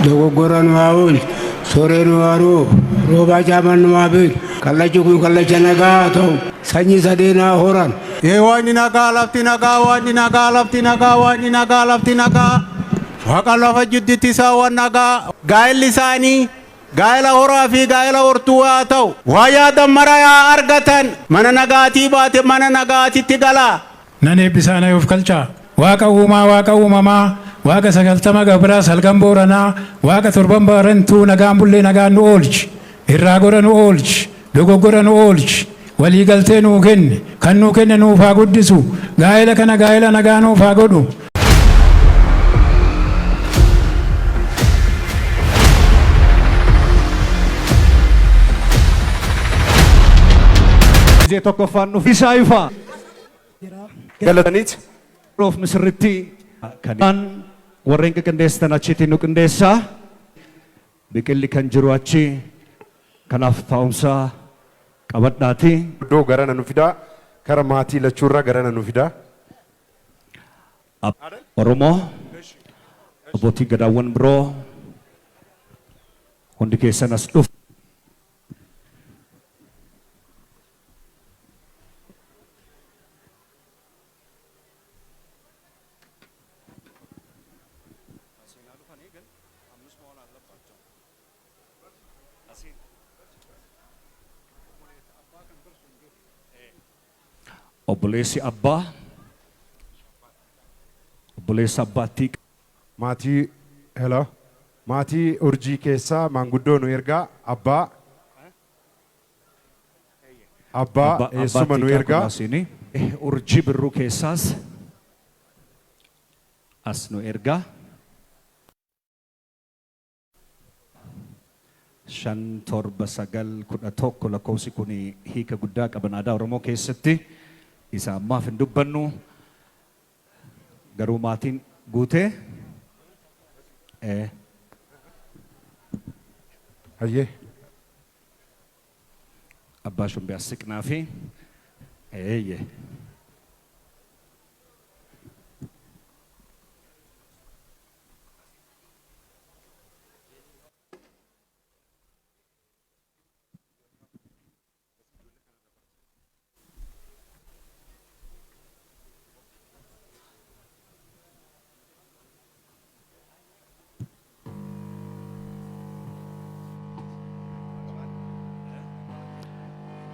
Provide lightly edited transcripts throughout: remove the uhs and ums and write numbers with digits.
Dogoggora nu haa oolchu. Sooree nu haa roobu. Roobaa caaman nu haa beeku. Kallachi kun kallacha nagaa haa ta'u. Sanyii sadeen haa horan. Ee waaqni nagaa lafti nagaa waaqni nagaa lafti nagaa waaqni nagaa lafti nagaa. Waaqa lafa jidduutti isaa nagaa. Gaa'elli isaanii gaa'ela horaa fi gaa'ela hortuu haa ta'u. Waa yaadan mara yaa argatan. Mana nagaatii baate mana nagaatitti galaa. Nan eebbisaa na of galchaa. Waaqa uumaa waaqa uumamaa waaqa 90 gabraa salgan booranaa waaqa torban baarentuu nagaan bullee nagaan nu oolchi. Irraa gora nu oolchi. Dogoggora nu oolchi. Walii galtee nuu kenni. Kan nuu kenne nuuf haa guddisu. Gaa'ela kana gaa'ela nagaa nuuf haa godhu. Gisee tokkoffaan dhufu isaa ifa. Galataniit. Roof misirritti kan warreen qindeessitan achitti nu qindeessaa. Biqilli kan jiru achi kanaaf taa'umsa qabadhaati. Iddoo garana nu fidaa. Kara maatii lachuurraa garana nu fidaa. Oromoo abbootii gadaawwan biroo hundi keessan as dhufu. Obboleessi abbaa obboleessa abbaattii Maatii hello. Maatii urjii keessaa maanguddoo nu ergaa abbaa abbaa eessuma nu ergaa. Urjii birruu keessaas as nu ergaa. 5 7 9 11 lakkoofsi kun hiika guddaa qaban aadaa Oromoo keessatti isa ammaaf hin dubbannu garuu maatiin guutee Hayyee. Abbaa Shumbee as siqnaa fi eeyyee.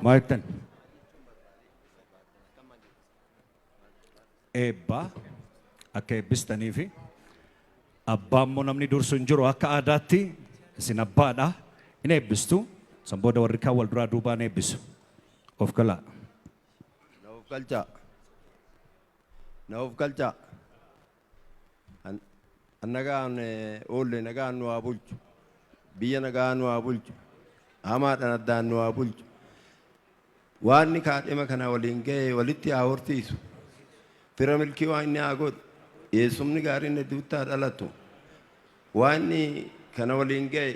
Maal jettan? Eebba akka eebbistanii fi abbaa immoo namni dursu hin jiru akka aadaatti isin abbaadha in eebbistu san booda warri kaan wal duraa duubaan eebbisu. Of galaa. Na of galchaa. Na of galchaa. An nagaan oolle nagaan nu haa bulchu. Biyya nagaa nu haa bulchu. Hamaadhaan addaan nu haa bulchu. Waanni kaadhima kana waliin ga'e walitti haa horsiisu. Fira milkii waan inni haa godhu. Eessumni gaariin hedduutti haa dhalatu. Waanni kana waliin ga'e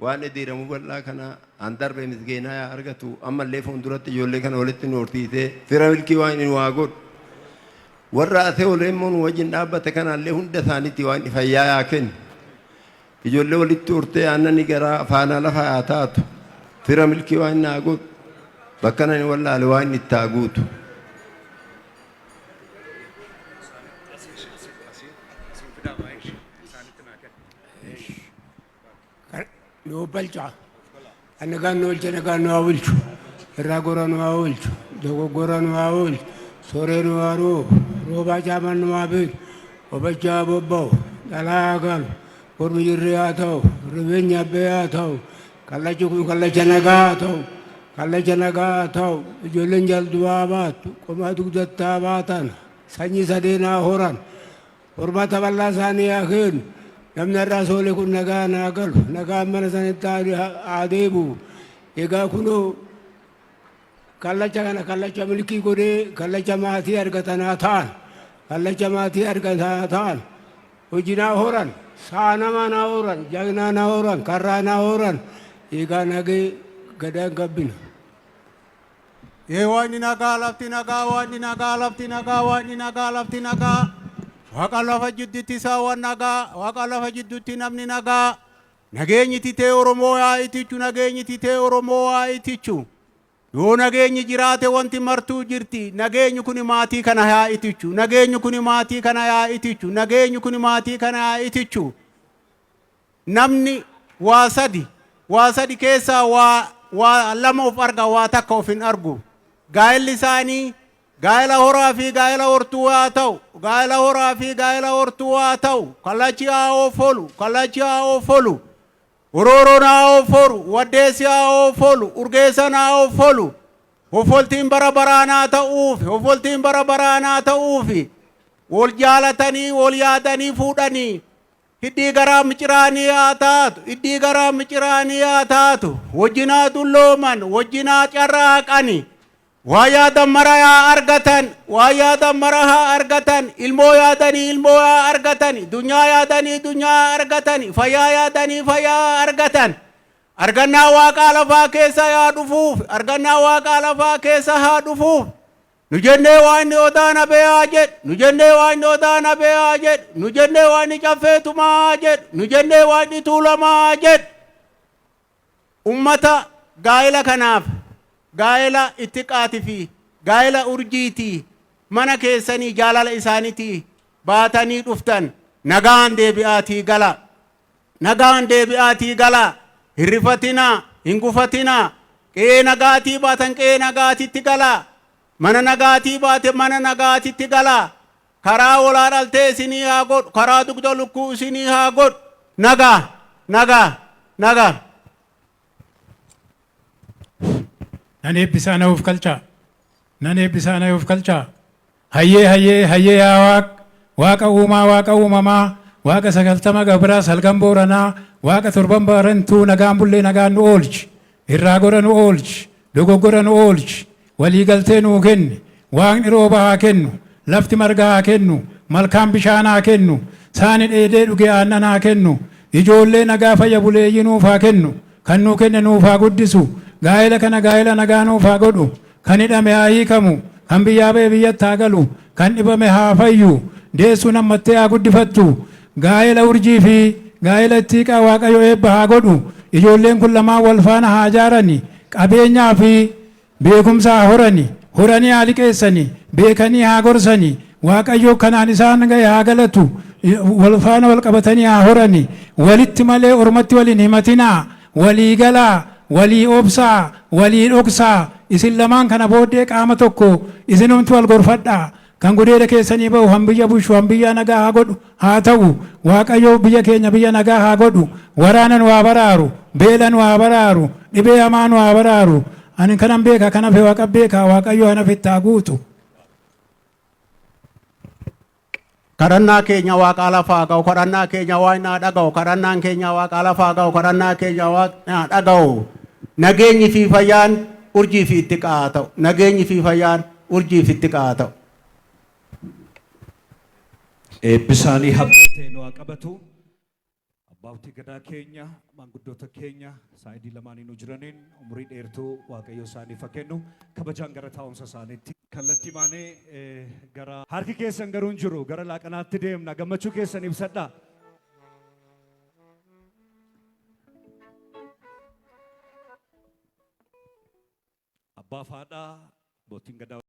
waan diiramuu bal'aa kana an darbe misgeenaa yaa argatu. Ammallee fuulduratti ijoollee kana walitti nu horsiisee fira milkii waan inni nu haa godhu. Warra asee olee immoo nu wajjin dhaabbate kanaallee hunda isaaniitti waan inni fayyaa yaa kennu. Ijoollee walitti hortee aannani garaa faanaa lafa haa taatu. Fira milkii waan inni haa godhu. Bakka nani wallaale waan inni itti haa guutu. Nu balchaa. Nagaan nu oolche nagaan nu haa oolchu. Irraa gora nu haa oolchu. Dogoggora nu haa oolchu. Sooree nu haa roobu. Roobaa caaman nu haa beeku. Obachaa bobba'u. Dhalaa haa galu. Kormi jirri haa ta'u. Rifeenyi abbee haa ta'u. Kallachi kun kallacha nagaa haa ta'u. Kallacha nagaa haa ta'u. Ijoolleen jaldu haa baattu. Qomaa dugdatti haa baatan. Sanyii sadeen haa horan. Hormaata bal'aa isaanii haa kennu. Namni har'aa soole kun nagaan haa galu. Nagaan mana sanitti haa deebi'u. Egaa kunoo kallacha kana kallacha milkii godhee kallacha maatii argatan haa ta'an. Kallacha maatii argatan haa ta'an. Hojii naa horan. Sa'a namaa naa horan. Jagnaa naa horan. Karraa naa horan. Egaa nagee gadaan gabbina. Ee waaqni nagaa lafti nagaa waaqni nagaa lafti nagaa waaqni nagaa lafti nagaa. Waaqa lafa jidduutti saawwan nagaa, waaqa lafa jidduutti namni nagaa. Nageenyi titee Oromoo haa itichu, nageenyi titee Oromoo haa itichu. Yoo nageenyi jiraate wanti martuu jirti. Nageenyi kun maatii kana haa itichu. Nageenyi kun maatii kana haa itichu. Nageenyi kun maatii kana haa itichu. Namni waa sadi keessaa waa lama of arga, waa takka of hin argu. Gaa'elli isaanii gaa'ela horaa fi gaa'ela hortuu haa ta'u. Gaa'ela horaa fi gaa'ela hortuu haa ta'u. Kallachi haa oofolu. Kallachi haa oofolu. Orooroon haa oofolu. Waddeessi haa oofolu. Urgeessan haa oofolu. Ofoltiin bara baraan haa ta'uufi. Ofoltiin bara baraan haa ta'uufi. Wal jaalatanii, wal yaadanii fuudhanii. Hiddii garaa miciraanii haa taatu. Hiddii garaa miciraanii haa taatu. Wajjinaa dullooman. Wajjinaa carraaqani. Waa yaadan mara haa argatan. Waa yaadan mara haa argatan. Ilmoo yaadanii ilmoo haa argatan. Dunyaa yaadanii dunyaa haa argatan. Fayyaa yaadanii fayyaa haa argatan. Argannaa waaqaa lafaa keessa haa dhufuuf. Argannaa waaqaa lafaa keessa haa dhufuuf. Nu jennee waan inni odaa nabee haa jedhu. Nu jennee waan inni odaa nabee haa jedhu. Nu jennee waan inni caffeetumaa haa jedhu. Nu jennee waan inni tuulamaa haa jedhu. Ummata gaa'ela kanaaf, gaa'ela ittiqaatii fi gaa'ela urjiitii, mana keessanii jaalala isaaniitii baatanii dhuftan, nagaan deebi'aatii gala. Nagaan deebi'aatii gala. Hirrifatinaa, hin gufatinaa. Qe'ee nagaatii baatan qe'ee nagaatitti gala. Mana nagaatii baate mana nagaatitti gala. Karaa wolaa dhaltee isinii haa godhu. Karaa dugda lukkuu isinii haa godhu. Nagaa, nagaa, nagaa. Nan eebbisaa, na of kalchaa. Nan eebbisaa, na of kalchaa. Hayyee, hayyee, hayyee, yaa waaq, waaqa uumaa, waaqa uumamaa, waaqa 90 gabraa salgan booranaa, waaqa torban baarentuu, nagaan bullee nagaan nu oolchi. Irraa gora nu oolchi. Dogoggora nu oolchi. Waliigaltee nuu kenni. Waaqni rooba haa kennu. Lafti marga haa kennu. Malkaan bishaan haa kennu. Saani dheedee dhuge aannan haa kennu. Ijoollee nagaa fayya buleeyyii nuuf haa kennu. Kan nuu kenne nuuf haa guddisu. Gaa'ela kana gaa'ela nagaa nuuf haa godhu. Kan hidhame haa hiikamu. Kan biyyaa ba'e biyyatti haa galu. Kan dhibame haa fayyu. Deessuun hammattee haa guddifattu. Gaa'ela urjii fi gaa'ela ittiiqaa Waaqayyo eebba haa godhu. Ijoolleen kun lamaan wal faana haa ijaarani. Qabeenyaa fi beekumsa haa horani. Horanii haa liqeessani. Beekanii haa gorsani. Waaqayyo kanaan isaan ga'e haa galatu. Wal faana wal qabatanii haa horani. Walitti malee ormatti waliin himatinaa. Walii galaa. Walii obsaa. Walii dhoksaa. Isin lamaan kana booddee qaama tokko, isinumti wal gorfadhaa. Kan gudeeda keessanii ba'u han biyya bushu, han biyya nagaa haa godhu haa ta'u. Waaqayyo biyya keenya biyya nagaa haa godhu. Waraana nu haa baraaru. Beela nu haa baraaru. Dhibee hamaa nu haa baraaru. Ani kanan beeka, kana fe Waaqa beeka. Waaqayyo hanaaf itti haa guutu. Kadhannaa keenya waaqaa lafaa ga'u, kadhannaa keenya waaqni dhaga'u, kadhannaan keenya waaqaa lafaa ga'u, kadhannaa keenya waaqni dhaga'u. Nageenyi fi fayyaan urjii fi ittiqaa haa ta'u. Nageenyi fi fayyaan urjii fi ittiqaa haa ta'u. Eebbisaanii haphee ta'e nu haa qabatu. Abbootii gadaa keenya, maanguddoota keenya, saayidii lamaanii nu jiraniin umurii dheertuu Waaqayyo isaaniif haa kennu. Kabajaan gara taa'umsa isaaniitti. Kallattii maanee gara harki keessan garuu hin jiru, gara laaqanaatti deemna. Gammachuu keessan ibsadhaa. Abbaa fi haadhaa abbootiin gadaa.